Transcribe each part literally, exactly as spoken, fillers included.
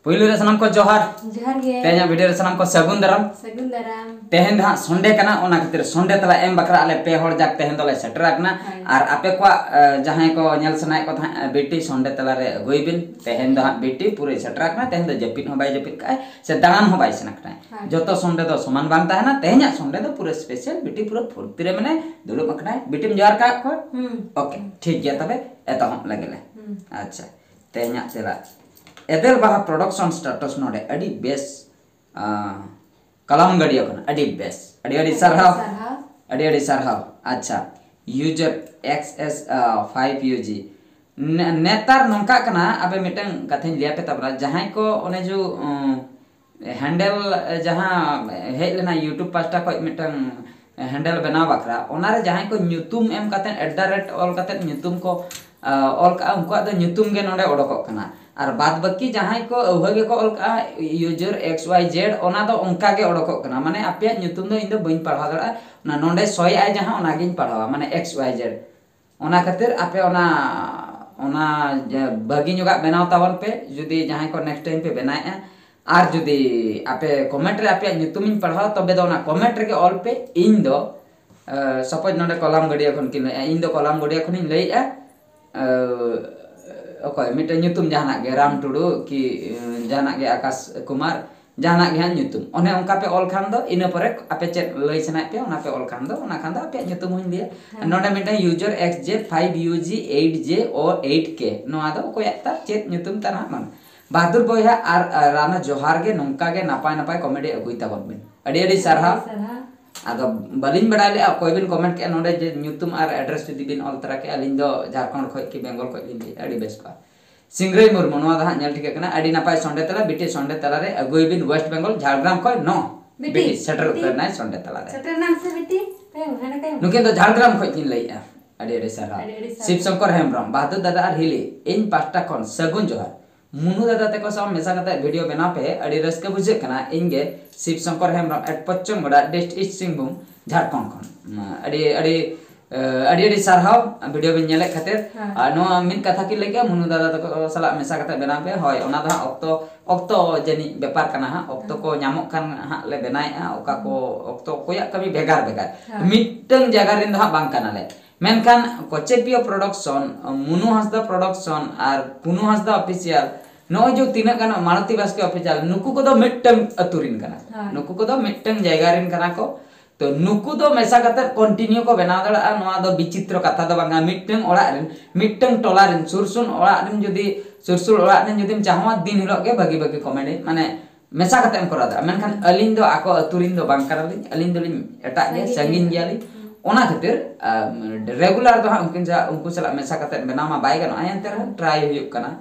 ᱯᱩᱭᱞᱩ ᱨᱮ ᱥᱟᱱᱟᱢ ᱠᱚ ᱡᱚᱦᱟᱨ᱾ ᱡᱚᱦᱟᱨ ᱜᱮ᱾ ᱛᱮᱦᱮᱧᱟᱜ ᱵᱷᱤᱰᱤᱭᱳ ᱨᱮ ᱥᱟᱱᱟᱢ ᱠᱚ ᱥᱟᱹᱜᱩᱱ ᱫᱟᱨᱟᱢ᱾ ᱥᱟᱹᱜᱩᱱ ᱫᱟᱨᱟᱢ᱾ ᱛᱮᱦᱮᱧ ᱫᱚ ᱦᱟᱸᱜ ᱥᱚᱱᱰᱮ ᱠᱟᱱᱟ, ᱚᱱᱟ ᱠᱷᱟᱹᱛᱤᱨ ᱥᱚᱱᱰᱮ ᱛᱟᱞᱟ ᱮᱢ ᱵᱟᱠᱷᱨᱟ ᱟᱞᱮ ᱯᱮ ᱦᱚᱲ ᱡᱟᱠ ᱛᱮᱦᱮᱧ ᱫᱚᱞᱮ ᱥᱮᱴᱮᱨ ᱟᱠᱟᱱᱟ᱾ ᱦᱳᱭ᱾ ᱟᱨ ᱟᱯᱮ ᱠᱚᱣᱟᱜ ᱮ, ᱡᱟᱦᱟᱸᱭ ᱠᱚ ᱧᱮᱞ ᱥᱟᱱᱟᱭᱮᱫ ᱠᱚ ᱛᱟᱦᱮᱸᱫ, ᱮ, ᱵᱤᱴᱤ ᱥᱚᱱᱰᱮ ᱛᱟᱞᱟ ᱨᱮ ᱟᱹᱜᱩᱭ ᱵᱤᱱ᱾ ᱛᱮᱦᱮᱧ ᱫᱚ ᱦᱟᱸᱜ ᱵᱤᱴᱤ ᱯᱩᱨᱟᱹᱭ ᱥᱮᱴᱮᱨ ᱟᱠᱟᱱᱟ᱾ ᱛᱮᱦᱮᱧ ᱫᱚ ᱡᱟᱹᱯᱤᱫ ᱦᱚᱸ ᱵᱟᱭ ᱡᱟᱹᱯᱤᱫ ᱠᱟᱜᱼᱟᱭ, ᱥᱮ ᱫᱟᱬᱟᱱ ᱦᱚᱸ ᱵᱟᱭ ᱥᱮᱱ ᱟᱠᱟᱱᱟᱭ᱾ ᱦᱳᱭ᱾ ᱡᱚᱛᱚ ᱥᱚᱱᱰᱮ ᱫᱚ ᱥᱚᱢᱟᱱ ᱵᱟᱝ ᱛᱟᱦᱮᱱᱟ᱾ ᱛᱮᱦᱮᱧᱟᱜ ᱥᱚᱱᱰᱮ ᱫᱚ ᱯᱩᱨᱟᱹ ᱥᱯᱮᱥᱟᱞ᱾ ᱵᱤᱴᱤ ᱯᱩᱨᱟᱹ ᱯᱷᱩᱨᱛᱤ ᱨᱮ ᱢᱮᱱᱟᱭ, ᱫᱩᱲᱩᱵ ᱟᱠᱟᱱᱟᱭ᱾ ᱵᱤᱴᱤᱢ ᱡᱚᱦᱟᱨ ᱠᱟᱜ ᱠᱚᱣᱟ? ᱦᱩᱸ᱾ ᱳᱠᱮ, ᱴᱷᱤᱠ ᱜᱮᱭᱟ, ᱛᱚᱵᱮ ᱮᱛᱚᱦᱚᱵ ᱞᱮᱜᱮ ᱞᱮ᱾ ᱦᱩᱸ᱾ ᱟᱪᱪᱷᱟ, ᱛᱮᱦᱮᱧᱟᱜ ᱛᱮᱞᱟ, ᱮᱫᱮᱞ ᱵᱟᱦᱟ ᱯᱨᱚᱰᱟᱠᱥᱚᱱ ᱥᱴᱟᱴᱟᱥ ᱱᱚᱰᱮ ᱟᱹᱰᱤ ᱵᱮᱥ, ᱟᱸ, ᱠᱟᱞᱟᱢ ᱜᱟᱹᱰᱤᱭᱟᱹ ᱠᱟᱱᱟ, ᱟᱹᱰᱤ ᱵᱮᱥ, ᱟᱹᱰᱤ ᱟᱹᱰᱤ ᱥᱟᱨᱦᱟᱣ᱾ ᱥᱟᱨᱦᱟᱣ᱾ ᱟᱹᱰᱤ ᱟᱹᱰᱤ ᱥᱟᱨᱦᱟᱣ᱾ ᱟᱪᱪᱷᱟ, user X S five U G. ᱱᱮᱛᱟᱨ ᱱᱚᱝᱠᱟᱜ ᱠᱟᱱᱟ, ᱟᱯᱮ ᱢᱤᱫᱴᱟᱝ ᱠᱟᱛᱷᱟᱧ ᱞᱟᱹᱭ ᱟᱯᱮ ᱛᱟᱵᱚᱱᱟ, ᱡᱟᱦᱟᱸᱭ ᱠᱚ ᱚᱱᱮ ᱡᱚ, ᱩᱸ, ᱦᱮᱱᱰᱮᱞ, ᱮ, ᱡᱟᱦᱟᱸ ᱦᱮᱡ ᱞᱮᱱᱟ YouTube ᱯᱟᱥᱴᱟ ᱠᱷᱚᱱ ᱢᱤᱫᱴᱟᱝ ᱦᱮᱱᱰᱮᱞ ᱵᱮᱱᱟᱣ ᱵᱟᱠᱷᱨᱟ, ᱚᱱᱟᱨᱮ ᱡᱟᱦᱟᱸᱭ ᱠᱚ ᱧᱩᱛᱩᱢ ᱮᱢ ᱠᱟᱛᱮ, at the rate ᱚᱞ ᱠᱟᱛᱮ ᱧᱩᱛᱩᱢ ᱠᱚ, ᱟ, ᱚᱞ ᱠᱟᱜᱼᱟ, ᱩᱱᱠᱩᱣᱟᱜ ᱫᱚ ᱧᱩᱛᱩᱢ ᱜᱮ ᱱᱚᱰᱮ ᱚᱰᱚᱠᱚᱜ ᱠᱟᱱᱟ᱾ ᱟᱨ ᱵᱟᱫ ᱵᱟᱹᱠᱤ ᱡᱟᱦᱟᱸᱭ ᱠᱚ ᱟᱹᱣᱦᱟᱹ ᱜᱮᱠᱚ ᱚᱞ ᱠᱟᱜᱼᱟ, ᱤᱭᱩᱡᱟᱨ ᱮᱠᱥ ᱣᱟᱭ ᱡᱮᱰ, ᱚᱱᱟ ᱫᱚ ᱚᱱᱠᱟ ᱜᱮ ᱚᱰᱚᱠᱚᱜ ᱠᱟᱱᱟ᱾ ᱢᱟᱱᱮ ᱟᱯᱮᱭᱟᱜ ᱧᱩᱛᱩᱢ ᱫᱚ ᱤᱧ ᱫᱚ ᱵᱟᱹᱧ ᱯᱟᱲᱦᱟᱣ ᱫᱟᱲᱮᱭᱟᱜᱼᱟ, ᱚᱱᱟ ᱱᱚᱰᱮ ᱥᱚᱭ ᱟᱭ ᱡᱟᱦᱟᱸ, ᱚᱱᱟᱜᱤᱧ ᱯᱟᱲᱦᱟᱣᱟ, ᱢᱟᱱᱮ ᱮᱠᱥ ᱣᱟᱭ ᱡᱮᱰ᱾ ᱚᱱᱟ ᱠᱷᱟᱹᱛᱤᱨ ᱟᱯᱮ ᱚᱱᱟ, ᱚᱱᱟ ᱡᱮ ᱵᱷᱟᱹᱜᱤ ᱧᱚᱜᱟᱜ ᱵᱮᱱᱟᱣ ᱛᱟᱵᱚᱱ ᱯᱮ, ᱡᱩᱫᱤ ᱡᱟᱦᱟᱸᱭ ᱠᱚ next time ᱯᱮ ᱵᱮᱱᱟᱣᱮᱫᱼᱟ᱾ ᱟᱨ ᱡᱩᱫᱤ ᱟᱯᱮ comment ᱨᱮ ᱟᱯᱮᱭᱟᱜ ᱧᱩᱛᱩᱢᱤᱧ ᱯᱟᱲᱦᱟᱣᱟ, ᱛᱚᱵᱮ ᱫᱚ ᱚᱱᱟ comment ᱨᱮᱜᱮ ᱚᱞ ᱯᱮ, ᱤᱧ ᱫᱚ, ᱮ, suppose ᱱᱚᱰᱮ ᱠᱚᱞᱟᱢ ᱜᱟᱹᱰᱤᱭᱟᱹ ᱠᱷᱚᱱ ᱠᱤᱱ ᱞᱟᱹᱭᱮᱫᱼᱟ, ᱤᱧ ᱫᱚ ᱠᱚᱞᱟᱢ ᱜᱟᱹᱰᱤᱭᱟᱹ ᱠᱷᱚᱱᱤᱧ ᱞᱟᱹᱭᱮᱫᱼᱟ, ᱮ, ᱚᱠᱚᱭ ᱢᱤᱫᱴᱮᱱ ᱧᱩᱛᱩᱢ ᱡᱟᱦᱟᱱᱟᱜ ᱜᱮ, ᱨᱟᱢ ᱴᱩᱰᱩ ᱠᱤ, ᱮ, ᱡᱟᱦᱟᱱᱟᱜ ᱜᱮ, ᱟᱠᱟᱥ ᱠᱩᱢᱟᱨ, ᱡᱟᱦᱟᱱᱟᱜ ᱜᱮ ᱦᱟᱸᱜ ᱧᱩᱛᱩᱢ᱾ ᱚᱱᱮ ᱚᱱᱠᱟ ᱯᱮ ᱚᱞ ᱠᱷᱟᱱ ᱫᱚ, ᱤᱱᱟᱹ ᱯᱚᱨᱮ ᱟᱯᱮ ᱪᱮᱫ ᱞᱟᱹᱭ ᱥᱟᱱᱟᱭᱮᱫ ᱯᱮᱭᱟ, ᱚᱱᱟ ᱯᱮ ᱚᱞ ᱠᱷᱟᱱ ᱫᱚ, ᱚᱱᱟ ᱠᱷᱟᱱ ᱫᱚ ᱟᱯᱮᱭᱟᱜ ᱧᱩᱛᱩᱢ ᱦᱚᱸᱧ ᱞᱟᱹᱭᱟ᱾ ᱦᱮᱸ᱾ ᱱᱚᱰᱮ ᱢᱤᱫᱴᱟᱝ ᱤᱭᱩᱡᱟᱨ ᱮᱠᱥ ᱡᱮ ᱯᱷᱟᱭᱤᱵᱷ ᱤᱭᱩ ᱡᱤ ᱮᱭᱤᱴ ᱡᱮ ᱳ ᱮᱭᱤᱴ ᱠᱮ, ᱱᱚᱣᱟ ᱫᱚ ᱚᱠᱚᱭᱟᱜ ᱛᱟᱨ ᱪᱮᱫ ᱧᱩᱛᱩᱢ ᱛᱟᱨ ᱦᱟᱸᱜ ᱵᱟᱝ᱾ ᱵᱟᱦᱟᱫᱩᱨ ᱵᱚᱭᱦᱟ ᱟᱨ, ᱟᱨ ᱨᱟᱱᱟ ᱡᱚᱦᱟᱨ ᱜᱮ, ᱱᱚᱝᱠᱟ ᱜᱮ ᱱᱟᱯᱟᱭ ᱱᱟᱯᱟᱭ ᱠᱚᱢᱮᱰᱤ ᱟᱹᱜᱩᱭ ᱛᱟᱵᱚᱱ ᱵᱤᱱ᱾ ᱟᱹᱰᱤ ᱟᱹᱰᱤ ᱥᱟᱨᱦᱟᱣ᱾ ᱟᱹᱰᱤ ᱥᱟᱨᱦᱟᱣ᱾ ᱟᱫᱚ ᱵᱟᱹᱞᱤᱧ ᱵᱟᱲᱟᱭ ᱞᱮᱜᱼᱟ ᱚᱠᱚᱭ ᱵᱤᱱ comment ᱠᱮᱜᱼᱟ ᱱᱚᱰᱮ, ᱡᱮ ᱧᱩᱛᱩᱢ ᱟᱨ address ᱡᱩᱫᱤ ᱵᱤᱱ ᱚᱞ ᱛᱚᱨᱟ ᱠᱮᱜᱼᱟ, ᱟᱹᱞᱤᱧ ᱫᱚ ᱡᱷᱟᱲᱠᱷᱚᱸᱰ ᱠᱷᱚᱡ ᱠᱤ ᱵᱮᱝᱜᱚᱞ ᱠᱷᱚᱡ ᱞᱤᱧ ᱞᱟᱹᱭᱮᱜᱼᱟ, ᱟᱹᱰᱤ ᱵᱮᱥ ᱠᱚᱜᱼᱟ᱾ ᱥᱤᱝᱨᱟᱹᱭ ᱢᱩᱨᱢᱩ, ᱱᱚᱣᱟ ᱫᱚ ᱦᱟᱸᱜ ᱧᱮᱞ ᱴᱷᱤᱠᱟᱹᱜ ᱠᱟᱱᱟ, ᱟᱹᱰᱤ ᱱᱟᱯᱟᱭ ᱥᱚᱸᱰᱮ ᱛᱟᱞᱟ, ᱵᱤᱴᱤ ᱥᱚᱸᱰᱮ ᱛᱟᱞᱟ ᱨᱮ ᱟᱹᱜᱩᱭ ᱵᱤᱱ West Bengal, ᱡᱷᱟᱲᱜᱨᱟᱢ ᱠᱷᱚᱡ ᱱᱚ᱾ ᱵᱤᱴᱤ, ᱵᱤᱴᱤ ᱥᱮᱴᱮᱨ ᱵᱤᱴᱤ᱾ ᱩᱛᱟᱹᱨ ᱱᱟᱭ ᱥᱚᱸᱰᱮ ᱛᱟᱞᱟ ᱨᱮ᱾ ᱥᱮᱴᱮᱨ ᱮᱱᱟᱢ ᱥᱮ ᱵᱤᱴᱤ? ᱛᱟᱭᱚᱢ, ᱦᱟᱱᱮ ᱛᱟᱭᱚᱢ᱾ ᱱᱩᱠᱤᱱ ᱫᱚ ᱡᱷᱟᱲᱜᱨᱟᱢ ᱠᱷᱚᱡ ᱠᱤᱱ ᱞᱟᱹᱭᱮᱜᱼᱟ᱾ ᱟᱹᱰᱤ ᱟᱹᱰᱤ ᱥᱟᱨᱦᱟᱣ᱾ ᱟᱹᱰᱤ ᱟᱹᱰᱤ ᱥᱟᱨᱦᱟᱣ᱾ ᱥᱤᱵ ᱥᱚᱝᱠᱚᱨ ᱦᱮᱢᱵᱨᱚᱢ, ᱵᱟᱦᱟᱫᱩᱨ ᱫᱟᱫᱟ ᱟᱨ ᱦᱤᱞᱤ, ᱤᱧ ᱯᱟᱦᱴᱟ ᱠᱷᱚᱱ ᱥᱟᱹᱜᱩᱱ ᱡᱚᱦᱟᱨ᱾ ᱢᱩᱱᱩ ᱫᱟᱫᱟ ᱛᱮᱠᱚ ᱥᱟᱶ ᱢᱮᱥᱟ ᱠᱟᱛᱮ ᱵᱷᱤᱰᱤᱭᱳ ᱵᱮᱱᱟᱣ ᱯᱮ, ᱟᱹᱰᱤ ᱨᱟᱹᱥᱠᱟᱹ ᱵᱩᱡᱷᱟᱹᱜ ᱠᱟᱱᱟ᱾ ᱤᱧ ᱜᱮ ᱥᱤᱵ ᱥᱚᱝᱠᱚᱨ ᱦᱮᱢᱵᱨᱚᱢ, at ᱯᱚᱪᱷᱤᱢ ᱜᱚᱰᱟ, district East ᱥᱤᱝᱵᱷᱩᱢ, ᱡᱷᱟᱲᱠᱷᱚᱸᱰ ᱠᱷᱚᱱ᱾ ᱟᱹᱰᱤ ᱟᱹᱰᱤ ᱟᱹᱰᱤ ᱟᱹᱰᱤ ᱥᱟᱨᱦᱟᱣ ᱵᱷᱤᱰᱤᱭᱳ ᱵᱤᱱ ᱧᱮᱞᱮᱫ ᱠᱷᱟᱹᱛᱤᱨ᱾ ᱟᱨ ᱱᱚᱣᱟ ᱢᱤᱫ ᱠᱟᱛᱷᱟ ᱠᱤᱱ ᱞᱟᱹᱭ ᱠᱮᱜᱼᱟ, ᱢᱩᱱᱩ ᱫᱟᱫᱟ ᱛᱟᱠᱚ ᱥᱟᱞᱟᱜ ᱢᱮᱥᱟ ᱠᱟᱛᱮ ᱵᱮᱱᱟᱣ ᱯᱮ᱾ ᱦᱳᱭ, ᱚᱱᱟ ᱫᱚ ᱦᱟᱸᱜ ᱚᱠᱛᱚ, ᱚᱠᱛᱚ ᱡᱟᱹᱱᱤᱡ ᱵᱮᱯᱟᱨ ᱠᱟᱱᱟ ᱦᱟᱸᱜ᱾ ᱚᱠᱛᱚ ᱠᱚ ᱧᱟᱢᱚᱜ ᱠᱷᱟᱱ ᱦᱟᱸᱜ ᱞᱮ ᱵᱮᱱᱟᱣᱮᱫᱼᱟ᱾ ᱚᱠᱟ ᱠᱚ ᱚᱠᱛᱚ ᱚᱠᱚᱭᱟᱜ ᱠᱟᱹᱢᱤ ᱵᱷᱮᱜᱟᱨ ᱵᱷᱮᱜᱟᱨ, ᱢᱤᱫᱴᱟᱹᱝ ᱡᱟᱭᱜᱟ ᱨᱮᱱ ᱫᱚ ᱦᱟᱸᱜ ᱵᱟᱝ ᱠᱟᱱᱟᱞᱮ᱾ ᱢᱮᱱᱠᱷᱟᱱ ᱠᱚᱪᱮᱯᱤᱭᱟ ᱯᱨᱚᱰᱟᱠᱥᱚᱱ, ᱢᱩᱱᱩ ᱦᱟᱸᱥᱫᱟ ᱯᱨᱚᱰᱟᱠᱥᱚᱱ ᱟᱨ ᱯᱩᱱᱩ ᱦᱟᱸᱥᱫᱟ ᱚᱯᱷᱤᱥᱤᱭᱟᱞ, ᱱᱚᱜᱼᱚᱭ ᱡᱮ ᱛᱤᱱᱟᱹᱜ ᱜᱟᱱ ᱢᱟᱞᱚᱛᱤ ᱵᱟᱥᱠᱮ ᱚᱯᱷᱤᱥᱤᱭᱟᱞ, ᱱᱩᱠᱩ ᱠᱚᱫᱚ ᱢᱤᱫᱴᱟᱹᱝ ᱟᱹᱛᱩ ᱨᱮᱱ ᱠᱟᱱᱟ᱾ ᱱᱩᱠᱩ ᱠᱚᱫᱚ ᱢᱤᱫᱴᱟᱹᱝ ᱡᱟᱭᱜᱟ ᱨᱮᱱ ᱠᱟᱱᱟ ᱠᱚ᱾ ᱛᱚ ᱱᱩᱠᱩ ᱫᱚ ᱢᱮᱥᱟ ᱠᱟᱛᱮ ᱠᱚᱱᱴᱤᱱᱤᱭᱩ ᱠᱚ ᱵᱮᱱᱟᱣ ᱫᱟᱲᱮᱭᱟᱜᱼᱟ᱾ ᱱᱚᱣᱟ ᱫᱚ ᱵᱤᱪᱤᱛᱨᱚ ᱠᱟᱛᱷᱟ ᱫᱚ ᱵᱟᱝᱟ᱾ ᱢᱤᱫᱴᱟᱹᱝ ᱚᱲᱟᱜ ᱨᱮᱱ, ᱢᱤᱫᱴᱟᱹᱝ ᱴᱚᱞᱟ ᱨᱮᱱ, ᱥᱩᱨ ᱥᱩᱨ ᱚᱲᱟᱜ ᱨᱮᱱ ᱡᱩᱫᱤ, ᱥᱩᱨ ᱥᱩᱨ ᱚᱲᱟᱜ ᱨᱮᱱ ᱡᱩᱫᱤᱢ ᱪᱟᱦᱚᱣᱟ, ᱫᱤᱱ ᱦᱤᱞᱳᱜ ᱜᱮ ᱵᱷᱟᱹᱜᱤ ᱵᱷᱟᱹᱜᱤ ᱠᱚᱢᱮᱰᱤ ᱢᱟᱱᱮ ᱢᱮᱥᱟ ᱠᱟᱛᱮ ᱮᱢ ᱠᱚᱨᱟᱣ ᱫᱟᱲᱮᱭᱟᱜᱼᱟ᱾ ᱢᱮᱱᱠᱷᱟᱱ ᱟᱹᱞᱤᱧ ᱫᱚ ᱟᱠᱚ ᱟᱹᱛᱩ ᱨᱮᱱ ᱫᱚ ᱵᱟᱝ ᱠᱟᱱᱟᱞᱤᱧ, ᱟᱹᱞᱤᱧ ᱫᱚᱞᱤᱧ ᱮᱴᱟᱜ ᱜᱮᱭᱟ, ᱥᱟᱺᱜᱤᱧ ᱜᱮᱭᱟᱞᱤᱧ᱾ ᱚᱱᱟ ᱠᱷᱟᱹᱛᱤᱨ ᱨᱮᱜᱩᱞᱟᱨ ᱫᱚ ᱦᱟᱸᱜ ᱩᱱᱠᱤᱱ ᱥᱟᱞᱟᱜ, ᱩᱱᱠᱩ ᱥᱟᱞᱟᱜ ᱢᱮᱥᱟ ᱠᱟᱛᱮ ᱵᱮᱱᱟᱣ ᱢᱟ ᱵᱟᱭ ᱜᱟᱱᱚᱜᱼᱟ, ᱮᱱᱛᱮ ᱨᱮᱦᱚᱸ ᱴᱨᱟᱭ ᱦᱩᱭᱩᱜ ᱠᱟᱱᱟ᱾